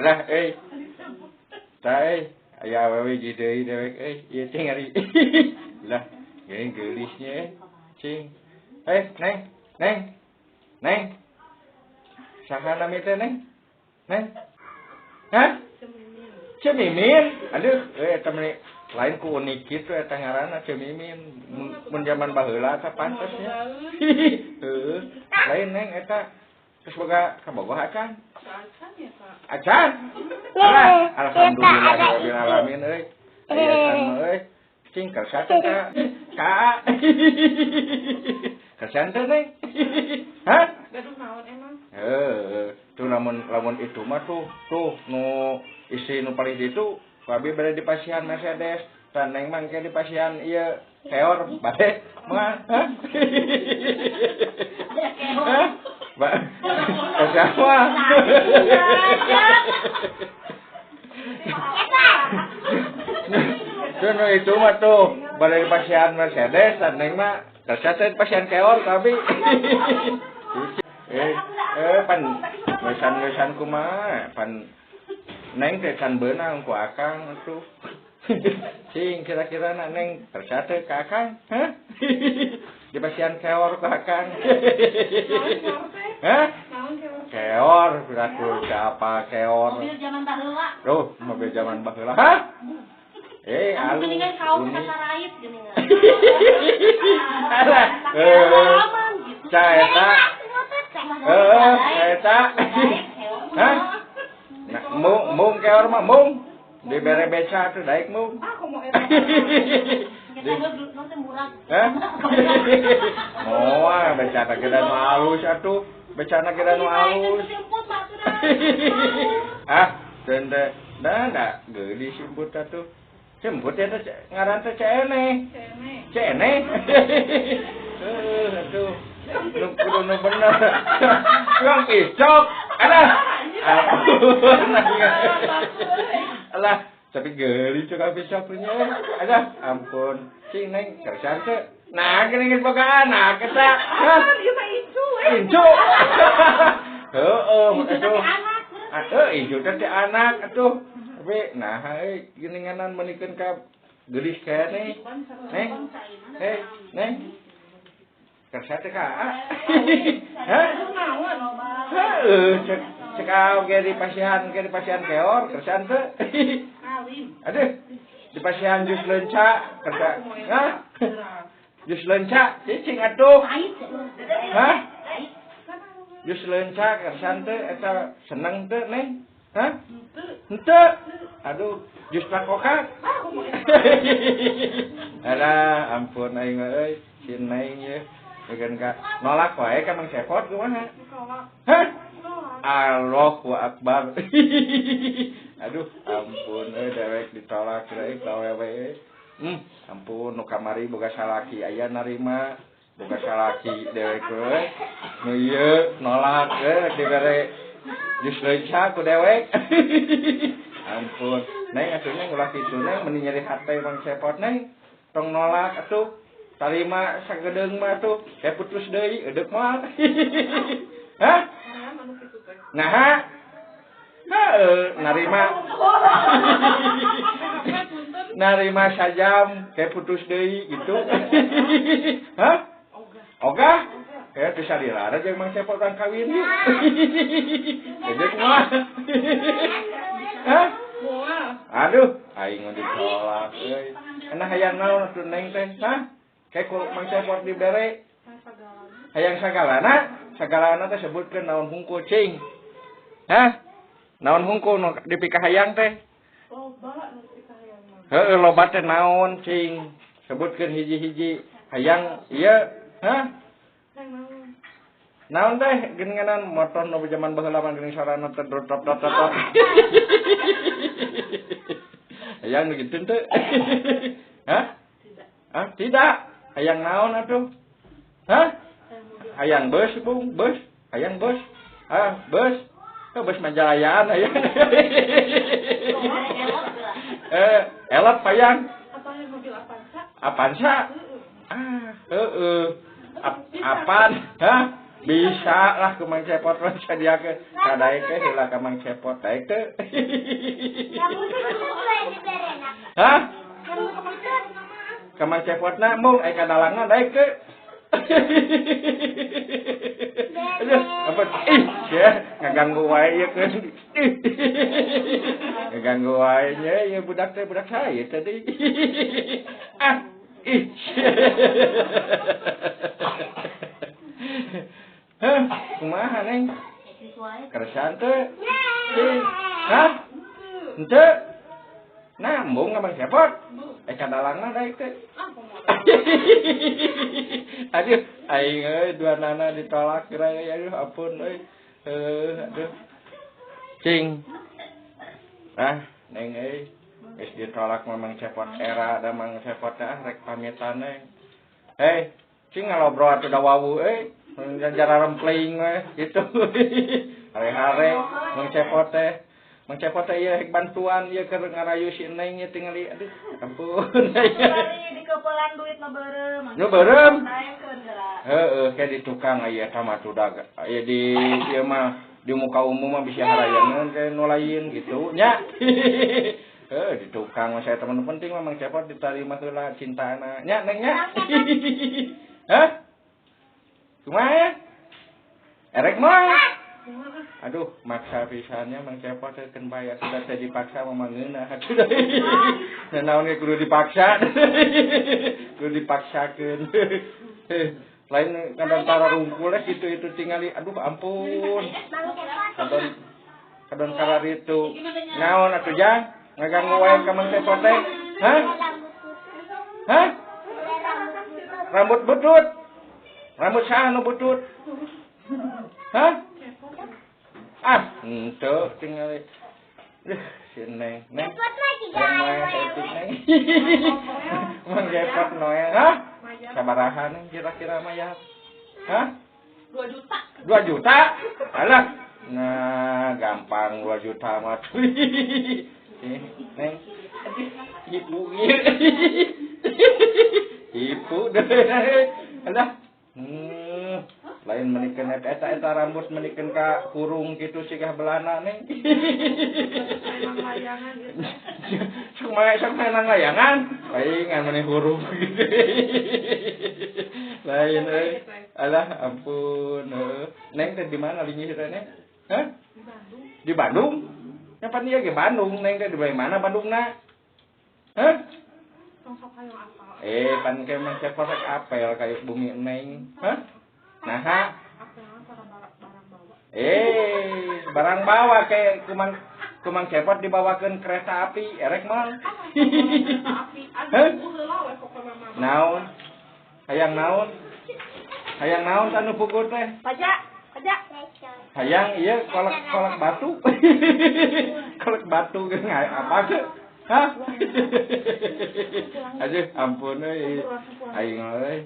Alah euy. Tah euy, aya awewe hiji deui dewek euy, ieu teh ngari. Lah, geuning geulisnya euy. Cing. Eh, Neng, Neng. Neng. Saha nami teh, Neng? Neng? Hah? Cemimin. Aduh, euy eta meni lain ku unik kitu eta ngaranna Cemimin. Mun zaman baheula teh pantes nya. Heuh. Lain Neng eta geus boga kabogoh acan? Acan ya, Kak. Acan. Alah, alhamdulillah rabbil alamin euy. Aya acan mah euy. Cing kersa teh ka. Ka. Kersa teh Neng. Hah? Gaduh naon emang? Heuh, tuh lamun lamun itu mah tuh tuh nu istri nu paling ditu abi bade dipasihan Mercedes, tah Neng mah engke dipasihan ieu keor bade mah. Hah? Hah? Ba kersa mah. Tuh nu itu mah tuh bade dipasihan Mercedes, tah Neng mah kersa teh dipasihan keor ka abi. Pan wesan-wesan kumaha pan Neng teh can beunang ku akang atuh. Cing kira-kira na Neng kersa teh ka akang? Hah? Dipasihan keor ku akang. Hah? Keor, piraku siapa keor? Mobil zaman baheula. Tuh, mobil zaman baheula. Hah? Eh, Anu alus. geuningan kaum Unik. kasarait geuningan. Alah, Pengalaman gitu. Ca eta. Heeh, eta. Hah? Nah, mung mung keor mah mung. Dibere beca tuh daek mung. Ah, komo eta. Kita geus murah. Hah? Moal beca teh geus nu alus atuh. Becana ge nu alus. Ah, teu teh da da geulis simput atuh. Simput eta ngaran teh Cene. Cene. Heuh atuh. Nu kudu nu bener. Tukang piscok. Alah. Ampun. Alah, tapi geulis tukang piscok nya. Alah, ampun. Cing Neng, kersa teu. Nah, geuning geus boga anak eta. Hah? Ieu mah incu eh. Incu. Heueuh, atuh. Atuh incu teh anak atuh. Tapi nah euy geuninganan meunikeun ka geulis keneh. Neng. Eh, Neng. Kersa teh ka A. Hah? Heueuh, cek cek oge dipasihan keor, kersa teu. Aduh, dipasihan jus leunca, kersa. Hah? Jus leunca, cicing atuh. Hah? Jus leunca kersa teu eta seneng teu, Neng? Hah? Henteu. Aduh, jus takokak. Alah, ampun aing euy, si Neng ye. Beungeun ka nolak wae ka Mang Cepot kumaha? Hah? Allahu Akbar. Aduh, ampun euy dewek ditolak deui ka awewe euy. Ampun nu kamari boga salaki aya narima, boga salaki dewek euy. Nu ieu nolak euy dibere jus leunca ku dewek. Ampun, Neng atuh Neng ulah kitu Neng meni nyeri hate Mang Cepot Neng. Tong nolak atuh. Tarima sagedeung mah atuh, saya putus deui eudeuk mah. Hah? Naha? Heueuh, narima. Narima sajam, kayak putus deui gitu. Hah? Ogah? Kayak teu salilana jeung Mang Cepot urang kawin ieu. Eudeuk mah. Hah? Aduh, aing mah ditolak euy. Nah hayang naon atuh Neng teh? Hah? Kayak ku Mang Cepot dibere. Hayang sagalana, sagalana teh sebutkeun naon hungkul cing. Hah? Naon hungkul nu dipikahayang teh? Loba nu dipikahayang mah. Heueuh loba teh naon cing? Sebutkeun hiji-hiji. Hayang ieu, hah? Naon teh geuninganan motor nu zaman baheula mah geuning sorana teh drop drop drop drop. Hayang nu kitu teh? Hah? Tidak. Hah? Tidak. Hayang naon atuh? Hah? Hayang bus, Bung, bus. Hayang bus. Ah, bus. Ke bus Majalayaan hayang. Elot hayang. Apa hayang mobil Avanza? Avanza? Ah, heeh. Apan? Hah? Bisa lah ku Mang Cepot mah sadiakeun. Kadaekeun heula ka Mang Cepot daek teu. Hah? Ka Mang Cepotna mung aya kadalangna daek teu. Aduh, apa? Ih, sia ngaganggu wae ieu keun. Ngaganggu wae nya ieu budak teh budak saya tadi. Ah, ih. Hah, kumaha Neng? Keresan teu? Hah? Henteu? Nambung ka Mang Cepot? Eh kadalangna daek teh. Aduh, aing euy dua nana ditolak geura euy, aduh ampun euy. Aduh. Cing. Ah, Neng euy. Geus ditolak mah Mang Cepot era da Mang Cepot teh rek pamitan Neng. Hei, cing ngalobrol atuh da wawuh euy. Jara rempling we gitu. Hare-hare Mang Cepot teh. Mang Cepot teh ieu rek bantuan ieu keur ngarayu si Neng ieu tingali aduh ampun. Bari dikepelan duit mah beureum. Nu beureum? Naekeun geura. Heeh, ke di tukang aya eta mah tuh aya di ieu mah di muka umum mah bisa harayangan ke nu lain gitu nya. Heuh, di tukang mah saya teman penting mah Mang Cepot ditarima heula cintana nya Neng nya. Hah? Kumaha? Erek mah? Aduh, maksa pisannya Mang Cepot teh keun bae atuh teh dipaksa mah ngeunah atuh. Naon ge kudu dipaksa. Kudu dipaksakeun. Lain kadang tara rungkul kitu itu tingali aduh ampun. Kadon kadon kararitu. Naon atuh Jang? Ngaganggu wae ka Mang Cepot teh? Hah? Hah? Rambut butut. Rambut saha nu butut? Hah? Ah, henteu tingali. Duh, si Neng. Neng. Neng. Mang Cepot noel. Hah? Sabaraha Neng kira-kira mayar? Hah? 2 juta. 2 juta? Alah. Nah, gampang 2 juta mah. Neng. Ibu. Ibu deh. Alah. Lain menikeun eta eta rambut menikeun ka kurung kitu sigah belana Neng. Layangan gitu. Kumaha sok menang layangan? Palingan maneh hurung gitu. Lain euy. Alah ampun heuh. Neng teh di mana linggih teh Neng? Hah? Di Bandung. Di Bandung? Nya pan ieu ge Bandung Neng teh di mana Bandungna? Hah? Tong sok hayang apal. Eh pan ke Mang Cepot rek apel ka bumi Neng. Hah? Naha? Barang bawa. Eh, barang bawa ke kumang Cepot dibawakeun kereta api, erek mah. Kereta api. Aduh, heula we pokona mah. Naon? Hayang naon? Hayang naon anu pugur teh? Pajak, pajak. Hayang ieu kolak batu. Kolak batu geus apa teh? Hah? Aduh, ampun euy. Aing euy.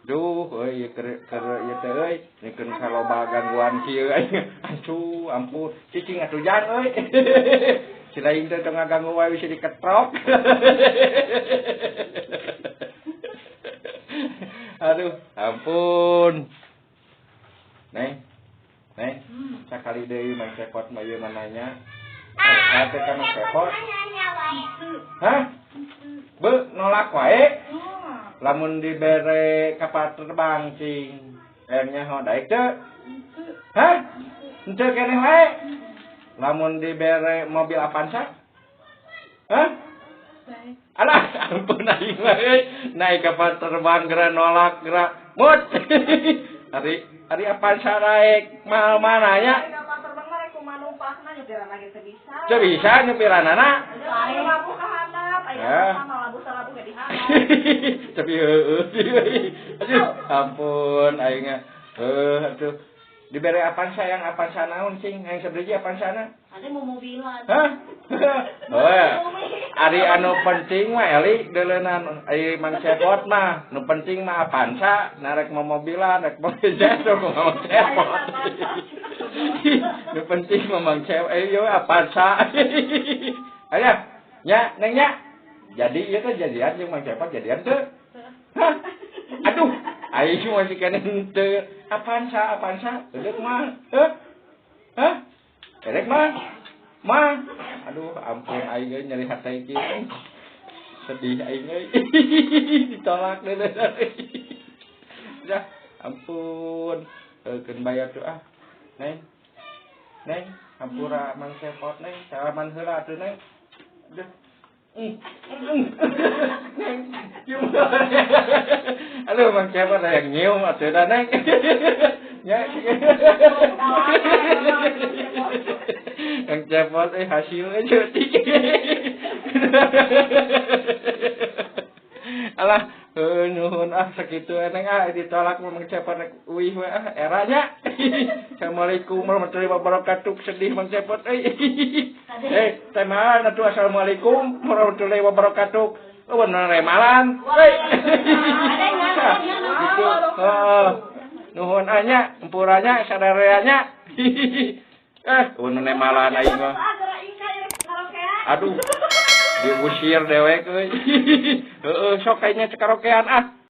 Duh, euy keur ieu teh euy, nikeun kaloba gangguan kieu aing. Aduh, ampun. Cicing atuh jang euy. Si lain teh teu ngaganggu wae bisa diketrok. Aduh, ampun. Neng. Neng, sakali deui Mang Cepot mah ieu mah nanya. Hah, teh ka Mang Cepot? Hah? Be, nolak wae. Lamun dibere kapal terbang cing. Airnya ho daek teu? Hah? Henteu keneh wae. Lamun dibere mobil Avanza? Hah? Alah, ampun aing mah euy. Naik kapal terbang geura nolak geura. Mut. Ari ari Avanza naik mahal mana nya? Kapal terbang mah rek kumaha numpahna nyepiran lagi teu bisa. Teu bisa nyepiranana. Aya labuh ka handap, aya sama labuh-labuh ge di handap. Tapi heueuh. Aduh, ampun aing mah. Heuh atuh. Dibere Avanza yang Avanza naon cing? Yang sabiji Avanzana? Ada mau mobilan. Hah? Oh, ari anu penting mah Eli deuleunan ari Mang Cepot mah, nu penting mah Avanza, narek mau mobilan, rek mobil jatuh Mang Cepot. Nu penting mah Mang Cepot, ieu Avanza. Aya, nya Neng nya. Jadi ieu teh jadian jeung Mang Cepot jadian teu? Hah? Aduh, Aing masih keneh henteu. Apaan sa? Apaan sa? Edek mah. Hah? Hah? Edek mah? Mah. Aduh, ampun aing euy nyeri hate kieu. Sedih aing euy. Ditolak deh. Dah, ampun. Keun bayar tuh ah. Neng. Neng, hampura Mang Cepot neng, salaman heula atuh neng. Aduh. Neng, cium. Aduh, Mang Cepot hayang nyium atuh dah neng. Nya. Mang Cepot hasilnya ceutik. Alah, nuhun ah sakitu neng ah ditolak Mang Cepot rek uih we ah era nya. Assalamualaikum warahmatullahi wabarakatuh. Sedih Mang Cepot euy. Teh malan atuh assalamualaikum warahmatullahi wabarakatuh. Oh bener remalan. Euy. Gitu. Heeh. Nuhun ah nya, empuranya sarerea nya. Bener remalan aing mah. Aduh. Diusir dewek euy. Heeh, sok kayaknya cekarokean ah.